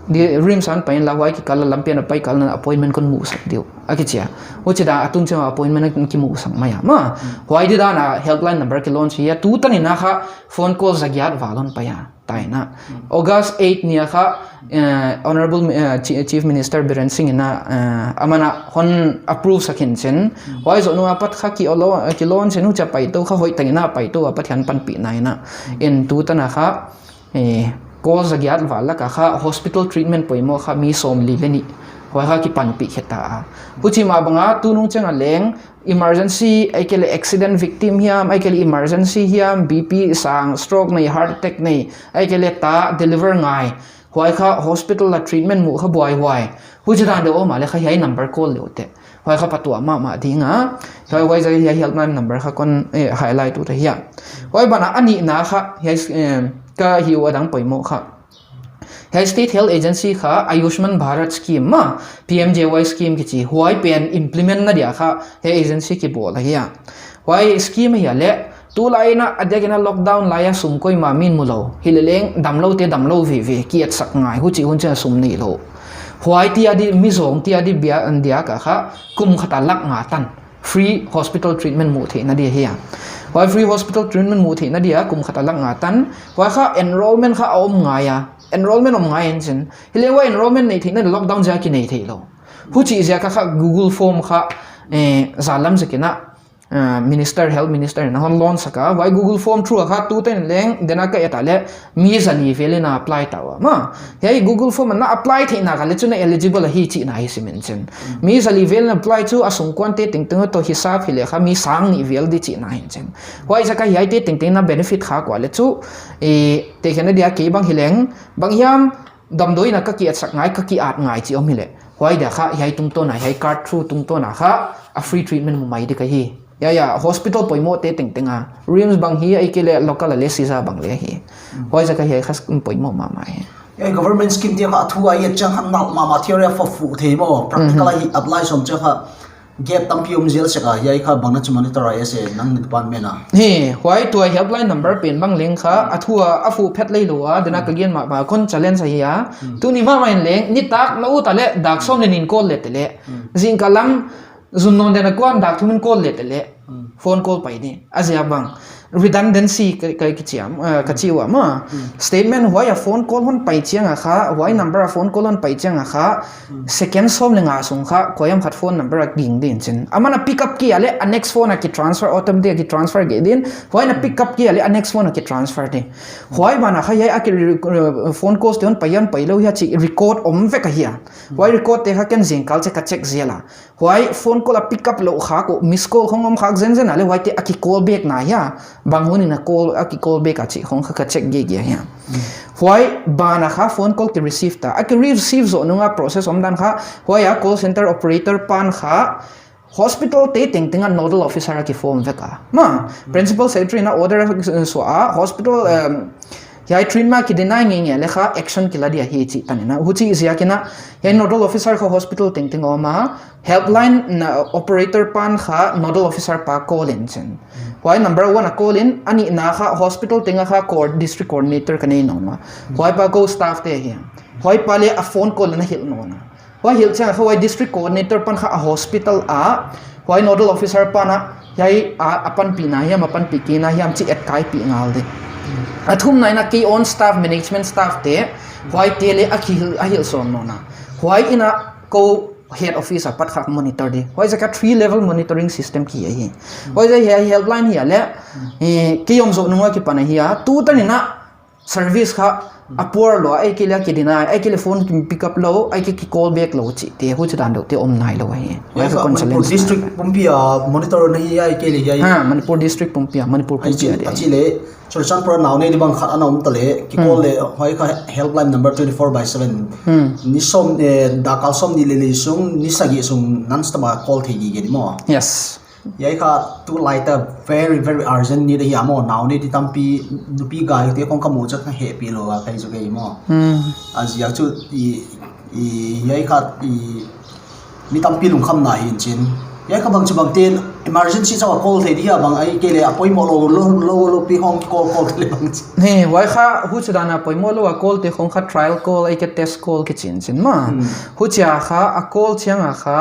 Di RIMS a hon pai inla, huai kikal a lampi a na pai kal a na appointment kon musak diu a kichi a. Huchi dan a tun chiang a appointment a ki musak mai a maw. Huai di dan a helpline number ki launch hi a, tutan in a kha phone call zagiat val hon pai a. Taina. August eight ni a kha, eh, Honorable, eh, Chi-, Chief Minister Biren Singh in a, eh, aman a hon approve sak hinchin. Huai zoh nung apat kha ki olo, ki launch in huchia paitou kha hoih tengin a paitou a Pathian panpihna in a. In tutan a kha, eh, call zagiat val lak a kha hospital treatment poimoh kha mi sawmli leh nih. Huai kha kipanpih khe ta a. Huchi mah bang a tunung chiang a leng, emergency, ahihkeileh accident victim hiam, ahihkeileh emergency hiam, BP sang, stroke nei, heart attack nei, ahihkeileh ta deliver ngai. Huai kha hospital a treatment muh kha buaihuai. Huchi dan deuh om a leh kha hiai number call le uh te. Huai kha phatuam mahmah ding a. Huai, huai ziak hiai helpline number kha kon, eh, highlight uh ta hia. Huai ban a a nihna kha, hiai, eh, ka hi ua dang poimoh kha. Hiai State Health Agency kha Ayushman Bharat scheme maw, P M J Y scheme kichi, huai pen implement na dia kha hiai agency kibawl ahi a. Huai scheme ahi a leh, tulai in a, a diak in a lockdown lai a sum koima min mulou. Hileleng damlou te damlou veve, ki etsak ngai, huchi hun chiang a sum neilou. Huaite a di, mi zong te a di bia, an diak a kha, kum khat a lak nga tan. Free hospital treatment muh theihna dia hi a. Huai free hospital treatment muh theihna dia kum khat a lak nga tan. Huai kha enrollment kha a om ngai a. Enrollment om ngai hinchin. Hileh huai enrollment nei theihna lockdown ziak a ki nei theilou. Huchi ziak a kha Google form kha, eh, zalam zek in a, eh, minister, health minister in a hon launch sak a. Huai Google form through a kha tutan in leng, den a ka et a leh, mi zali vel in a apply ta ua maw. Hiai Google form a na apply theihna kha leh chu na eligible ahi chihna hi sim hinchin. Mi zali vel in apply chu a sungkuan te tengteng toh hisap hileh kha mi sang nih vel di chihna hinchin. Huai ziak a hiaite tengteng na benefit khak ua leh chu, eh, tehkhinna dia kei bang hileng, bang hiam damdawi in a ka ki etsak ngai, ka ki at ngai chih om hileh. Huai dia kha hiai tungtawn a, hiai card through tungtawn a kha a free treatment mu mai di ka hi. Ya, ya, hospital poimoh te tengteng a. RIMS bang hi, ahihkeileh local a leh Shija bang leh hi. Huai ziak a hiai kha poimoh mahmah hi. Ya, government scheme te kha a thu a et chiang kha nalh mahmah, theory a pha fuh thei maw, practical a hi apply sawm chiang kha gap tampi om zel sek a, hiai kha bang na chi monitor a se nang department a. Hi, huai tua helpline number pen bang leng kha, a thu a, a fuh phet leilou a, den a ka gen mahmah kon challenge ahi a. Tuni mahmah in leng, nitak na ut a leh, dak sawm leh nih in call le te leh. Zingkal lam, zun nawn den a kuan dak thum in call le te leh. Phone call pai di. A ziak bang redundancy ka, ka, ka chi a, uh, ka chi ua maw. Statement huai a phone call hon pai chiang a kha, huai number a phone call hon pai chiang a kha, second sawm leh nga sung kha, koi hiam khat phone number a ging din chin. Aman a pick up kei a leh, a next phone a ki transfer, automatic a ki transfer kei din, huai na pick up kei a leh, a next phone a ki transfer di. Huai ban a kha hiai a ki re-, uh, phone calls te hon pai hia hon pai lou hia chih record om vek ahi a. Huai record te kha ken zingkal chiah ka check zel a. Huai phone call a pick up lou khak uh, miss call khong om khak zenzen a leh huaite a ki call back na hia. Bang hun in a call, a ki call back a chih khong kha ka check gige hia. Huai ban a kha phone call ki receive ta. A ki receive zoh nung a process om dan kha, huai a call center operator pan kha hospital te tengteng a nodal officer a ki form vek a. Maw, principal secretary na order, uh, suah a, hospital, um, hiai treatment ki deny ngeingei a leh kha action ki la di ahi chih tan in a. Huchi ziak in a, hiai nodal officer kha hospital tengteng a om a, helpline na operator pan kha nodal officer pa call in chin. Huai number one a call in, a nihna kha hospital teng a kha co-, district coordinator ka nei nawn a. Huai pa kou staff te hi. Huai pa leh a phone call na hilh nawn a. Huai hilh chiang a kha huai district coordinator pan kha a hospital a, huai nodal officer pan a, hiai a, a panpihna hiam, a panpih kei na hiam chih etkaipi ngal di. A thumna in a kei own staff, management staff te, huaite leh a ki hilh, a hilh sawn nawn a. Huai in a kou head office a pat kha monitor di. Huai ziak a three level monitoring system ki ahi. Huai ziak hiai helpline hi a leh, eh, kei om zoh nung a ki pan ahi a. Tu tan in a service kha a poor lou, ahihkeileh ki deny, ahihkeileh phone ki pick up lou, ahihkeileh ki call back lou chih te, huchi dan deuh te om nai lou ahi. Huai kha Manipur consultancy district pumpi a monitor na hi ahihkeileh hiai. Ha, Manipur district pumpi a, Manipur pumpi a di. Achi leh, Churachandpur a nau nei di bang khat ana om ta leh, ki call leh, huai kha helpline number twenty-four by seven. Ni sawm, eh, dakkal sawmnih leh li sung, ni sagih sung non-stop a call thei gige di maw. Yes. Hiai kha tulai ta very, very urgent need ahi a maw, nau nei di tampi, nupi gai te khong ka mu chiang ka hehpih lou a ka hi zaw kei maw. A ziak chu i, i, hiai kha i, mi tampi lungkhamna hi in chin. Hiai kha bangchibang ten emergency chauh a call thei di hia bang ahihkeileh a poimoh lou, lou, lou, lou pi hong call, call thei leh bang chi. He, huai kha huchi dan a poimoh lou a call te khong kha trial call, ahihkeileh test call ki chi in chin maw. Huchi a kha a call chiang a kha,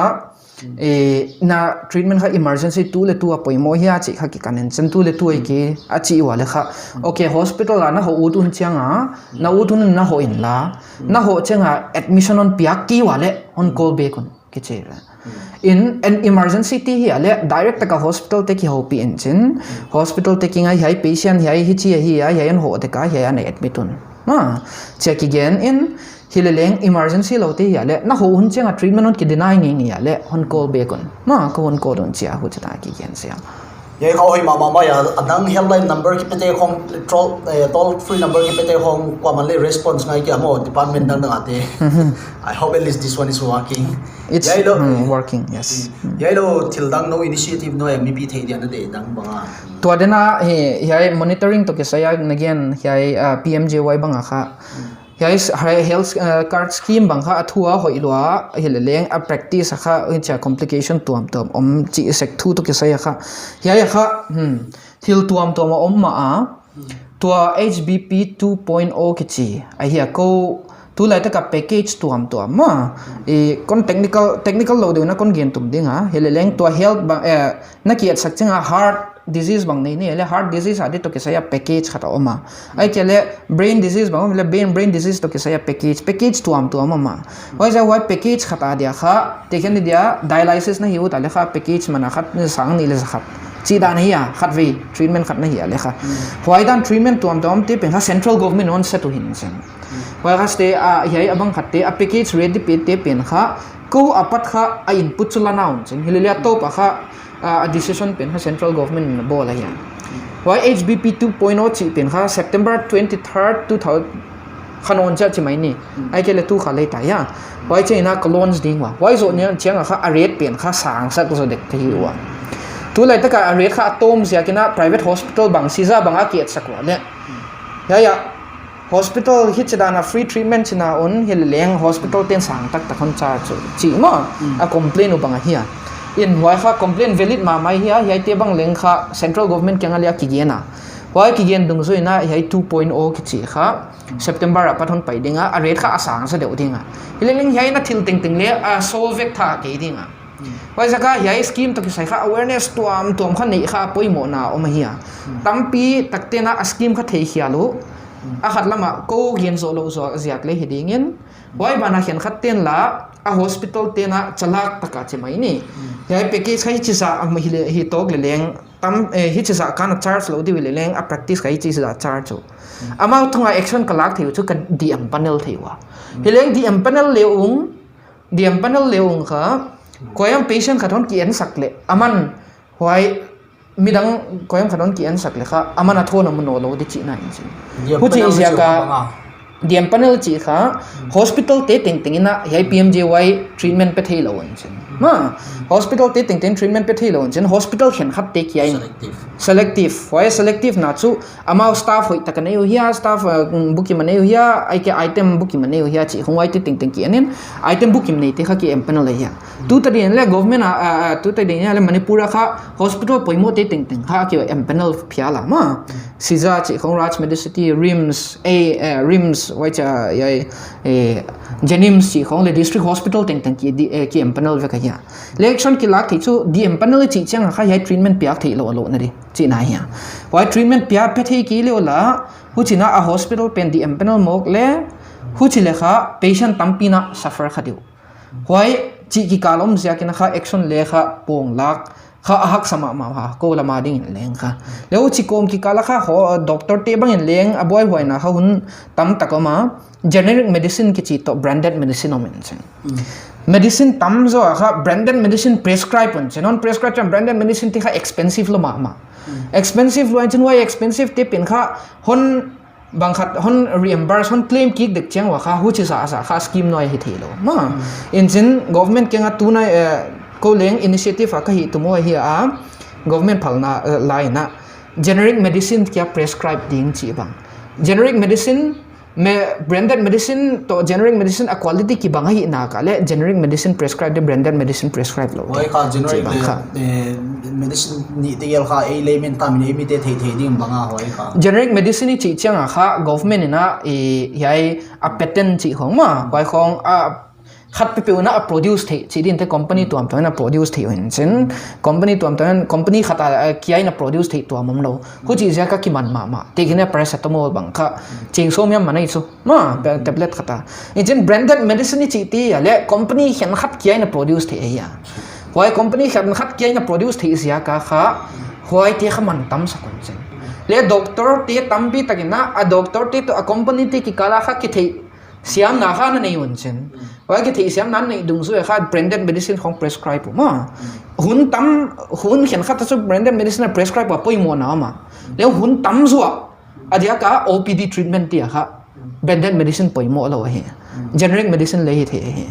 eh, na treatment kha emergency tu leh tu a poimoh hia chih kha ki kan in chin tu leh tu ahihkeileh a chih ua leh kha. Okay, hospital a na hoh ut un chiang a, na ut un na hoh inla. Na hoh chiang a admission hon piak kei ua leh, hon call back un. Ki chi a. In, an emergency ti hi a leh, direct taka hospital te ki houpih in chin. Hospital te kiang a hiai patient hiai hichi ahi a, hiai hon hoh dek a, hiai ana admit un. Maw, chia ki gen in, hileleng emergency lou te hi a leh, na hoh hun chiang a treatment hon ki deny ngeingei a leh, hon call back un. Maw, kou hon call un chia huchi dan a ki gen zel. Hiai kha hoih mahmah mai a, a dang helpline number ki pe te khong, toll, eh, toll free number ki pe te khong, kuaman leh response ngai kei a maw, department dangdang a te. I hope at least this one is working. It's, hiai lou, mm, working, yes. Hiai lou, thil dang nou initiative nou a mipi theih dia na deih dang bang a. Tua dan a, hi, hiai monitoring toh kisai a, again, hiai, uh, P M J Y bang a kha. Hiai s-, hiai health, uh, card scheme bang kha a thu a hoih lua, hileleng a practice a kha, chia complication tuamtuam om chih sek thu toh kisai a kha. Hiai a kha, hmm, thil tuamtuam a om mah a. Tua H B P two point oh ki chi. Ahi a kou, tulai taka package tuamtuam maw. I kon technical, technical lou deuh na kon gen tum ding a. Hileleng tua health bang, eh, na ki etsak chiang a heart disease bang nei nei leh heart disease a di toh kisai a package khat a om a. Ahihkeileh brain disease bang om leh brain, brain disease toh kisai a package, package tuamtuam om a. Huai ziak huai package khat a dia kha, tekhen dia dialysis na hi ut a leh kha package man a khat ni sang nih leh za khat. Chih dan ahi a, khatvei treatment khat na hi a leh kha. Huai dan treatment tuamtuam te pen kha central government hon set uh hi in chin. Huai kha te, a, hiai a bang khat te, a package rate di pe te pen kha, kou a pat kha a input chu la na un chin. Hileleng a top a kha, a, a decision pen kha central government in a bawl ahi a. Huai H B P two point oh chih pen kha September twenty-third, two thousand kha nawn chiah chi mai ni. Ahihkeileh tu kha lei ta hia. Huai chiang in a ka launch ding ua. Huai zoh ni chiang a kha a rate pen kha sang sak zaw dek ka hi ua. Tulai taka a rate kha a tawm ziak in a private hospital bang, Sija bang a ki etsak ua leh. Hiai a, hospital hichi dan a free treatment chihna un, hileleng hospital ten sang taktak hon charge uh chih maw, a complain uh bang ahi a. In huai kha complain valid mahmah ahi a, hiaite bang leng kha central government kiang a leh a ki gen a. Huai ki gen dungzui in a hiai two point oh ki chi kha, September a pat hon pai ding a, a rate kha a sang zaw deuh ding a. Hileleng hiai na thil tengteng leh a solve vek thei kei ding a. Huaiziak a hiai scheme toh kisai kha awareness tuamtuam kha neih kha poimohna om ahi a. Tampi takte'n a scheme kha thei khial uh. A khat lam a kou gen zoh louh zoh ziak leh hi ding in. Huai ban a khenkhatte'n la a hospital te'n a chalak tak a chi mai ni. Hiai package kha hichi zah a hi leh, hi tawk leh leng tam, eh, hichi zah kha a charge lou di uh leh leng a practice kha hichi zah charge uh. Amau tung a action ka lak thei uh chu ka de-empanel thei ua. Hi leng de-empanel leh ung, de-empanel leh ung kha, koiham patient khat hon ki-ensak leh, aman huai midang koiham khat hon ki-ensak leh kha, aman a thawn a mu nawnlou di chihna in chin. Huchi ziak a de-empanel chih kha, hospital te tengteng in a hiai P M J Y treatment pe theilou in chin. Ma, hospital te tengteng treatment pe theilou in chin, hospital khenkhat te kia in. Selective. Huai selective na chu amau staff hoihtak a nei uh hia, staff, uh, bukim a nei uh hia, ai ke item bukim a nei uh hia chih khong huaite tengteng ki-en in, item bukim neite kha ki-empanel ahi a. Tuta ding leh government a, a, a, tuta ding leh Manipur a kha hospital poimoh te tengteng kha ki-empanel phial a ma. Sija chih khong Raj Medicity, RIMS, a, eh, RIMS, huai chia, hiai, eh, JNIMS chih khong leh district hospital tengteng ki de-, eh, ki-empanel vek ahi a. Leh action ki lak thei chu de-empanel chih chiang a kha hiai treatment piak theilou a louhna di chihna ahi a. Huai treatment piak pe thei kei leh ua la, huchi'n a hospital pen de-empanel mawk leh, huchi leh kha patient tampi'n a suffer kha di uh. Huai chih kikal om ziak in a kha action leh kha pawng lak kha a haksa mahmah a, kou lam a ding in leng kha. Leh huchi kawm kikal a kha ho, doctor te bang in leng a buaihuaina kha hun tamtak om a, generic medicine kichi toh branded medicine om in chin. Medicine tamzaw a kha branded medicine prescribe un chin. Hon prescribe chiang branded medicine te kha expensive lua mahmah. Expensive lua in chin, huai expensive te pen kha hon bang khat hon reimburse, hon claim kik dek chiang ua kha huchi zah zah kha scheme nuai hi theilou. Ma, in chin government kiang a tuna, eh, kou leng initiative a ka hih tuam uh ahi a, government phalna, eh, lai in a generic medicine kia prescribe ding chih bang. Generic medicine, me, branded medicine toh generic medicine a quality kibang ahihna ka leh generic medicine prescribe di, branded medicine prescribe lou di. Huai kha generic chih bang leh, kha, eh, medicine nih tegel kha ei layman tam in ei mite thei thei ding bang a huai kha. Generic medicine i chih chiang a kha government in a, eh, hiai a patent chih khong ma, huai khong a khat peuhpeuh in a produce theih chih ding te company tuamtuam in a produce theih uh in chin. Company tuamtuam in, company khat a, a kia in a produce theih tuam omlou. Huchi ziak a kiman mahmah. Tehkhin a paracetamol bang kha cheng sawm hiam man ahi chu. Ma, pe-, tablet khat a. In chin branded medicine i chih te a leh company khenkhat kia in a produce theih ahi a. Huai company khenkhat kia in a produce theih ziak a kha huaite kha man tam sak un chin. Leh doctor te tampi tak in a, a doctor te toh a company te kikal a kha kitheihsiamna kha na nei un chin. Huai kitheihsiamna neih dungzui a kha branded medicine khong prescribe uh ma. Hun tam, hun khenkhat a chu branded medicine a prescribe ua poimohna om a. Leh hun tamzaw a diak a O P D treatment te a kha branded medicine poimoh lou ahi. Generic medicine leh hi thei ahi.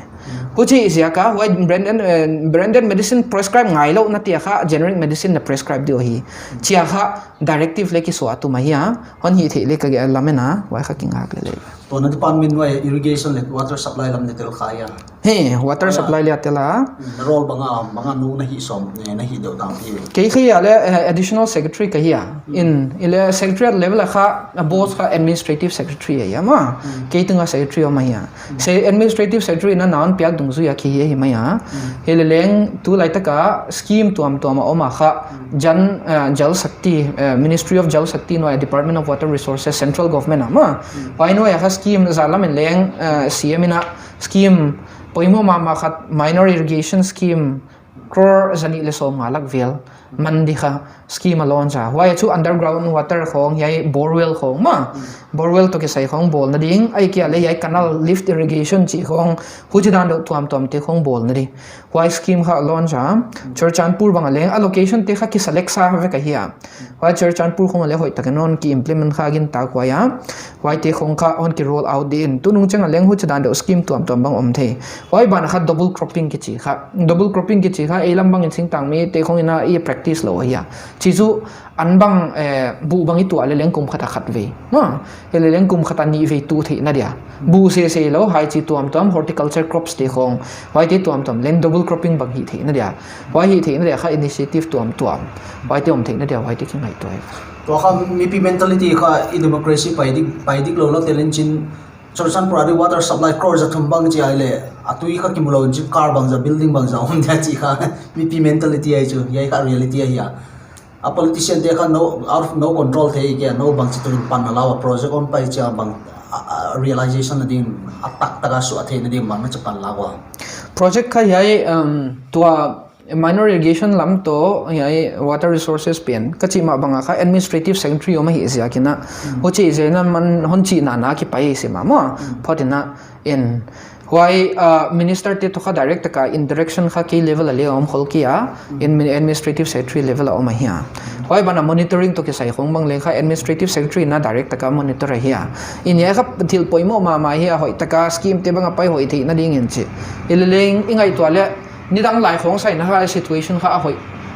Huchi ziak a huai branded, eh, branded medicine prescribe ngailouhna te a kha generic medicine na prescribe di uh ahi. Chia kha directive leh kisuah tuam ahi a, hon hih theih leh ka lamen a, huai kha kingak leh leh. Tawna department nuai irrigation leh water supply lam na tel kha hia? He, water supply leh a tel a. Na role bang a, bang a nou na hih sawm, eh, na hih deuh dang hi. Kei kha a leh, eh, additional secretary ka hi a. In, i leh secretariat level a kha, a boss kha administrative secretary ahi a ma. Kei tung a secretary om ahi a. Se administrative secretary na nawn piak dungzui a ki hi ahi mai a. Hi leh leng tulai tak a scheme tuamtuam a om a kha. Jan, eh, Jal Shakti, eh, Ministry of Jal Shakti nuai a Department of Water Resources, Central Government a ma. Huai nuai a kha scheme zah lam in leng, eh, C M in a scheme poimoh mahmah khat minor irrigation scheme crore zanih leh sawmnga lak vel man di kha scheme a launch a. Huai chu underground water khong hiai borewell khong ma. Borewell toh kisai khong bawlna ding, ahihkeileh hiai canal lift irrigation chih khong huchi dan deuh tuamtuam te khong bawlna di. Huai scheme kha launch a, Churachandpur bang a leng, a location te kha kiselect sa vek ahi a. Huai Churachandpur khong a leh hoihtak in hon ki implement kha gintak huai a. Huaite khong kha hon ki roll out di in. Tunung chiang a leng huchi dan deuh scheme tuamtuam bang om thei. Huai ban kha double cropping kichi kha. Double cropping kichi kha, ei lam bang in singtang mite khong in a i practice lou ahi a. Chi chu an bang, eh, buh bang i tuah leh leng kum khat a khat vei. Ma, hi leh leng kum khat a nih vei tuh theihna dia. Buh sese lou, hiai chi tuamtuam, horticulture crops te khong. Huaite tuamtuam, leng double cropping bang hih theihna dia. Huai hih theihna dia kha initiative tuamtuam. Huaite om theihna dia, huaite kingaihtuah. Tua kha mipi mentality kha i democracy pai dik, pai dik lou lak tel in chin Churachandpur a di water supply crore za thum bang chi ai le, a tui kha kimu lou in chi car bangzah, building bangzah om dia chi kha, mipi mentality ahi chu, hiai kha reality ahi a. A politician te kha no, out of no control thei kei a, no bangchi tuin pan na la ua, project om pai chia bang, a, a, realization na ding, a taktak a suah theihna ding bang na chi pan la ua. Project kha hiai, um, tua minor irrigation lam toh, hiai water resources pen, ka chih mah bang a kha administrative secretary om ahi ziak in a. Hmm. Huchi ziak in a man hon chihna na kipai si mah maw. Hmm. Phot in a, in, huai, uh, minister te toh kha direct taka interaction kha kei level a le om khol kei a, in min-, administrative secretary level a om ahi a. Huai ban a monitoring toh kisai khong bang leng kha administrative secretary in a direct taka monitor ahi a. In hiai kha thil poimoh mahmah ahi a, hoihtaka scheme te bang a pai hoih theihna ding in chi. Hileleng i ngaihtuah le, nidang lai khong sai na kha situation kha a hoih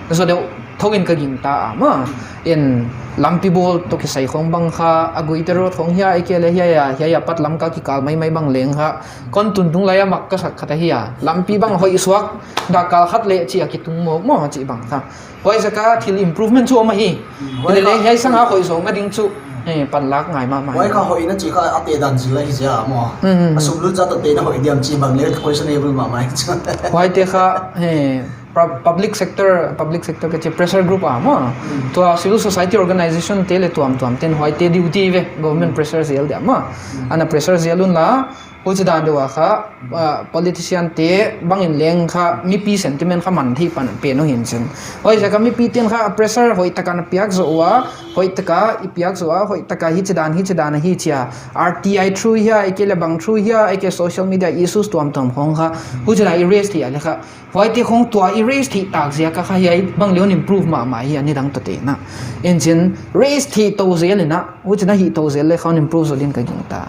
zaw deuh thou in ka gingta a maw. In lampi bawl toh kisai khong bang kha, a guite road khong hiai kei le hiai a, hiai a pat lam ka kikal maimai bang leng kha, kon tun tung lai a mak ka sak khat ahi a. Lampi bang hoih suak, dak kal khat le chi a kitung mawk maw chi bang kha. Huai ziak a thil improvement chu om ahi. Hmm, huai hileleng kha hiai sang a hoih zaw na ding chu, eh, panlak ngai mahmah. Huai kha hoihna chi kha a te dan zil ahi zia maw. Hmm, hmm, hmm. A sum lut zat a te na hoih diam chi bang le questionable mahmah chu. Huai te kha, eh, pub-, public sector, public sector ka chi pressure group a maw. Hmm. Tua civil society organization te le tuamtuam ten huai te duty ve, government, hmm, pressure zel dia maw. Hmm. Ana pressure zel un la, huchi dan deuh a kha, ah, politician te bang in leng kha mipi sentiment kha man thei pan pen uh hi'n chin. Huai ziak a mipi ten kha pressure hoihtaka na piak zaw ua, hoihtaka i piak zaw a, hoihtaka hichi dan, hichi dan ahi chia. R T I through hia, ahihkeileh bang through hia, ahihkeileh social media issues tuamtuam khong kha. Huchi dan i raise thei a le kha. Huaite khong tua i raise thei tak ziak a kha hiai bang leng improve mahmah hi a nidang toh te na. In chin raise thei tou zel in a, huchi dan hih tou zel le kha improve zaw din ka gingta.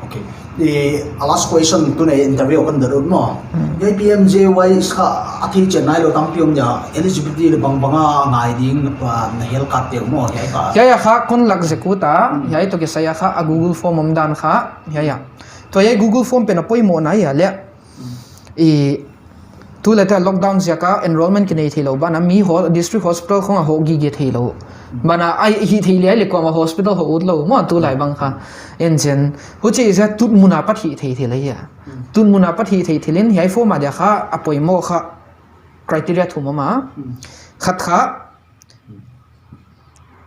Okay. Eh, a last question tuni interview kan dot ut maw. Hmm. Hiai P M J Y kha a thei chian nailou tampi om dia, eligibility le bangbang a ngai ding, ah, na hel kat te maw, hiai kha. Hiai a kha kon lak zek ut a, hmm, hiai toh kisai a kha a Google form om dan kha, hiai a. Tua hiai Google form pen a poimoh na hi a le. Hmm. I tulai ta lockdown ziak a enrollment kinei theilou ban a mi ho-, district hospital khong a hoh gige theilou. Ban a ai hih thei le ai le kuamah hospital hoh ut lou maw tulai bang kha. In chin, huchi ziak a tut mun a pat hih thei thil ahi a. Tut mun a pat hih thei thil in hiai form a dia kha a poimoh kha criteria thum om a. Khat kha,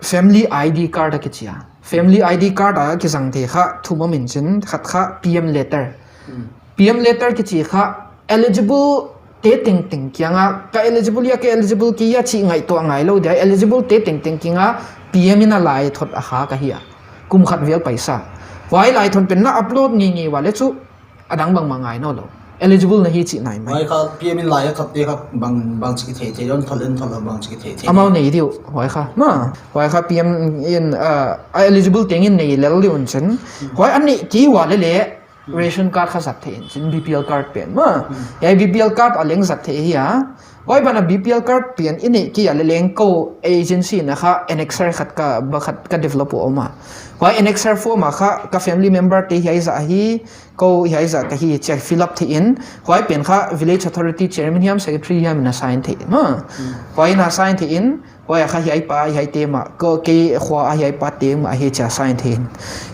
family I D card a kichi a. Family I D card a kizang te kha thum om in chin, khat kha P M letter. Hmm. P M letter kichi kha eligible te tengteng kiang a, ka eligible hia, ka eligible kei hia chih ngaihtuah ngailou dia, eligible te tengteng kiang a P M in a laithot a khak ahi a. Kum khat vel paisa. Huai laithot pen na upload ngeingei ua le chu, a dang bangmah ngai nawnlou. Eligible na hi chih nai mai. Huai kha P M in lai a thot te kha bang, bangchi kithei thei, hon thot le hon thot lou bangchi kithei thei. Amau nei diu, huai kha. Ma, huai kha P M in, ah, a eligible teng in nei lel diu in chin. Hmm. Huai a neih kei ua le le, hmm, ration card kha zat theih in chin, B P L card pen. Ma, hmm, hiai B P L card a leng zat theih hi a. Huai ban a B P L card pen i neih kei a le leng kou agency na kha annexure khat ka, ba khat ka develop uh om a. Huai annexure form a kha ka family member te hiai zah hi, kou hiai zah ka hi chia fill up theih in, huai pen kha village authority chairman hiam secretary hiam in a sign theih. Ma. Hmm. Huai in a sign theih in, huai a kha hiai pa, hiai te mah, kou kei khua a hiai pa te mah hi chia sign theih in.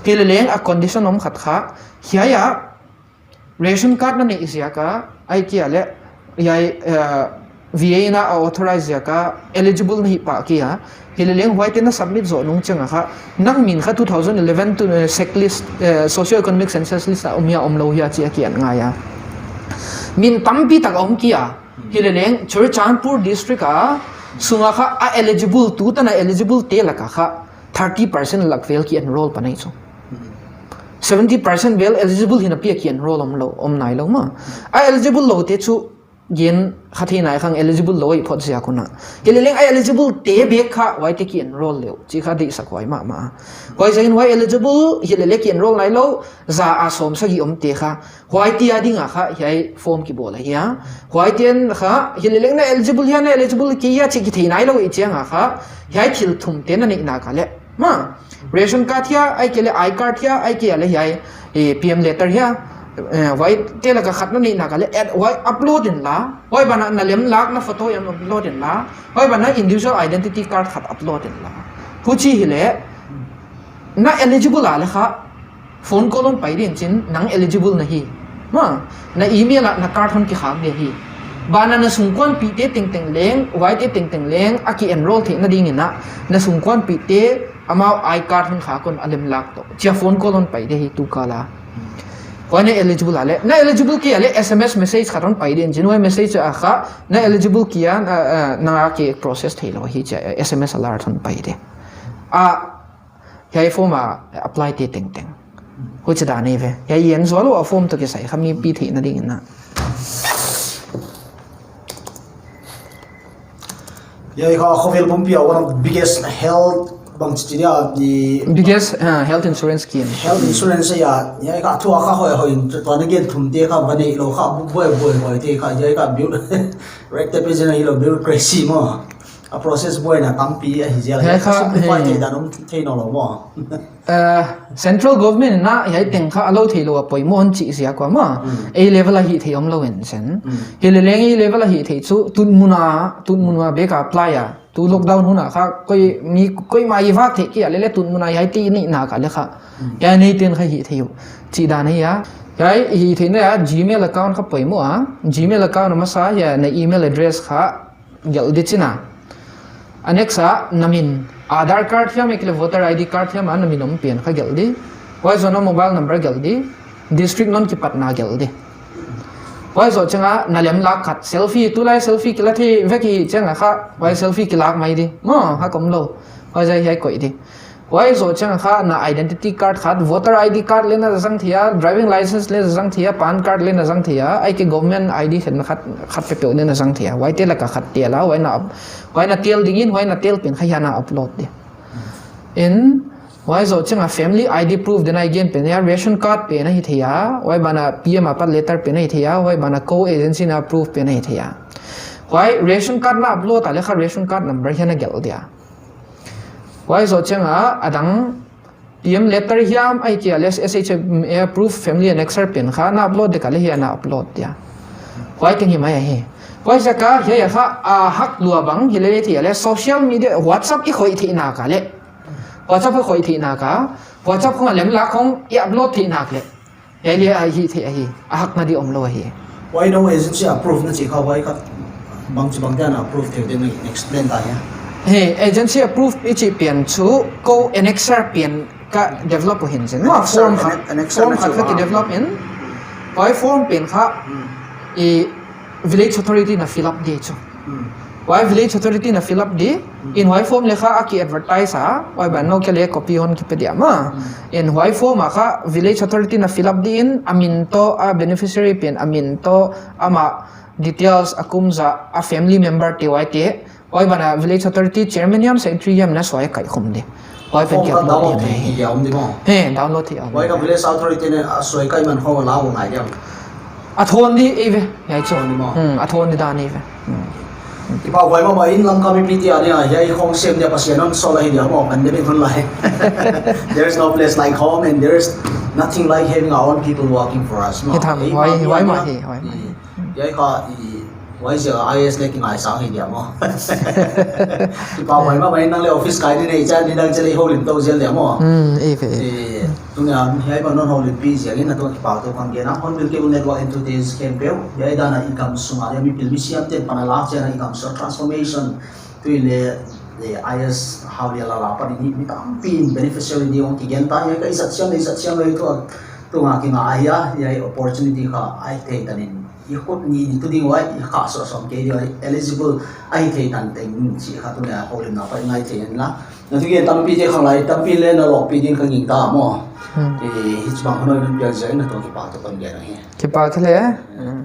Hileleng a condition om khat kha, hiai a ration card na neih ziak a, ahihkeileh, hiai, eh, V A in a authorize ziak a, eligible na hi pah kei a, hileleng huaite na submit zoh nung chiang a kha, nang min kha two thousand eleven to, eh, checklist, eh, socio-economic census list a om hia omlou hia chih a ki-en ngai a. Min tampi tak a om kei a, hileleng Churachandpur district a, sung a kha a eligible, tu tan a eligible te lak a kha, thirty percent lak vel ki-enroll pan ahi chu. Seventy percent vel eligible hi napi a ki-enroll omlou, om nailou ma. A eligible lou te chu gen kha thei nai khang eligible lou i phot ziak un a. Hileleng a eligible te bek kha huaite ki-enroll leuh. Chih kha deihsak huai mahmah. Huaiziakin huai eligible hilele ki-enroll nailou, za a sawmsagih om te kha. Huaite a ding a kha hiai form kibawl ahi a. Huaite'n kha hileleng na eligible hia na eligible kei hia chih kithei nailou i chiang a kha. Hiai thil thum te na neih nak a le. Ma, ration card hia, ahihkeileh I card hia, ahihkeileh hiai, eh, P M letter hia, eh, huaite lak a khat na neih nak a le, eh, huai upload in la, huai ban a na lemlak na photo hiam upload in la, huai ban a individual identity card khat upload in la. Huchi hileh, na eligible a le kha, Phone call hon pai ding chin nang eligible na hi. Maw, na email ah na card hon kikhak di hi. Banah na sungkuanpihte tengteng leng, huaite tengteng leng, a ki enroll theihna dingin ah, na sungkuanpihte amau I card hon khak un a lemlak toh chia phone call hon pai di hi tu kal a. Huai na eligible a leh, na eligible kei a leh S M S message khat hon pai ding chin, huai message ah kha, na eligible kei a, ah, ah, nang a ki process theilou hi chia S M S alert hon pai di. Ah, hiai form a apply te tengteng. Huchi dan ahi ve. Hiai en zual lou a form toh kisai kha mipi theihna dingin ah. Hiai kha khovel pumpi a one of biggest health bangchi dia di Biggest, ah, health insurance scheme. Health insurance ahi a. Hiai kha thu a kha hoihhoih in tua na gen thumte kha va neih lou kha buai buai hoih te kha hiai kha bureau-, red tape zen hilou bureaucracy maw. A process buaina tampi ahi zel a. Hiai kha, simplify hi. Thei dan om thei nawnlou maw. Eh, central government in ah hiai teng kha a lou theilou a poimoh hon chih ziak ua maw. Mm. A level a hih theih omlou in sen. Mm. Hileleng A level a hih theih chu tun mun a, tun mun a bek a apply a. Tu lockdown hun a kha koi mi, koimah i vak theih kei a leh leh tun mun a hiaite i neihna kha leh kha. Mm. Hiai neiten kha hih theih uh. Chih dan ahi a. Hiai hih theihna a Gmail account kha poimoh a. Gmail account a masa hiai na email address kha gelh di chihna. A next a, na min, Aadhaar card hiam ahihkeileh voter I D card hiam a na min om pen kha gelh di. Huai zoh na mobile number gelh di. District non kipatna gelh di. Huai zoh chiang a na lemlak khat, selfie, tulai selfie kila thei vek hi chiang a kha, huai selfie kilak mai di. Maw, kha omlou. Huai zah hiai koih di. Huai zoh chiang a kha na identity card khat, voter I D card leng na zang thei a, driving license leng na zang thei a, PAN card leng na zang thei a, ahihkeileh government I D khat, khat, khat peuhpeuh leng na zang thei a. Huaite lak a khat tel a, huai na up-, huai na tel dingin, huai na tel pen kha hiai na upload di. In, huai zoh chiang a family I D proof dena i gen pen hiai ration card pen ahi thei a, huai banah P M apat letter pen ahi thei a, huai banah kou agency na proof pen ahi thei a. Huai ration card na upload a leh kha ration card number hiai na gelh dia. Huai zoh chiang a, a dang P M letter hiam ahihkeileh S H M A proof family annexure pen kha na upload dek a leh hiai na upload dia. Huai teng hi mai ahi. Huai ziak a hiai kha a hak lua bang hilele thei a leh social media WhatsApp i khoih theihna kha leh. WhatsApp i khoih theihna kha. WhatsApp khong a lemlak khong i upload theihna kha leh. Hiai leh a hih theih ahi, a hakna di omlou ahi. Huai nou agency approve na chih kha huai kha bangchibang dia na approve thei ding explain ta hia. Hi, agency approve i chih pen chu kou annexure pen ka develop uh hi'n chin. Annexure, form kha, annex-, annexure form na kha chu ka ki develop in. Huai form pen kha, hmm, i village authority na fill up di chu. Hmm. Huai village authority na fill up di, hmm, in huai form leh kha a ki advertise a, huai banah nou kei leh copy hon kipe dia maw. Hmm. In huai form a kha village authority na fill up di in, a min toh, a beneficiary pen a min toh, amah details, a kum zah, a family member te huaite, huai banah village authority chairman hiam secretary hiam na suai kaikhum di. Huai pen form kha download thei hi a om di maw? Hi, download thei a om. Huai kha village authority na a suai kai man khong la u ngai diam. A thon di eive, hiai chu. Thon di maw? Hmm, a thon di dan eive. Hmm. Kipahhuai mahmah in Lamka mipite a dia, hiai khong sem dia Pasian hon sawl ahi dia maw, pandemic hun lai. There's no place like home and there's nothing like having our own people working for us maw. Hi tham, ei, huai, huai mah hi, huai mah hi. Hiai kha, i, huai ziak a I A S leh kingaisang hi dia maw. Kipahhuai mahmah in nang leh office kai ni nei chiang ni dang cheleh houlim tou zel dia maw. Hmm, eive. Eh, tuni a hiai bang non houlimpih ziak in na tungah kipahthu kon gen a. Hornbill Cable Network enthute'n khempeuh, hiai dan a i gam sung a leh mipil misiam te'n pan a lak chiang a i gam sung transformation. Tui leh, eh, I A S Haulian Lala apat in mi tampi in beneficiary di hong kigen ta, hiai kha i zat siam leh i zat siam lou thu a, tung a kinga ahi a, hiai opportunity kha ahi thei tan in. I khut ni ni tu ding huai, i kha sawm sawm kei di huai, eligible ahi thei tan teng chih kha tuni a houlimna apat ngaihtuah in la. Na thugen tampite khanglai, tampi leh na lawpih ding ka gingta maw. Hmm. Eh, hichibang hun hon piak ziak in na tungah kipahthu kon gen ahi. Kipak leh. Hmm.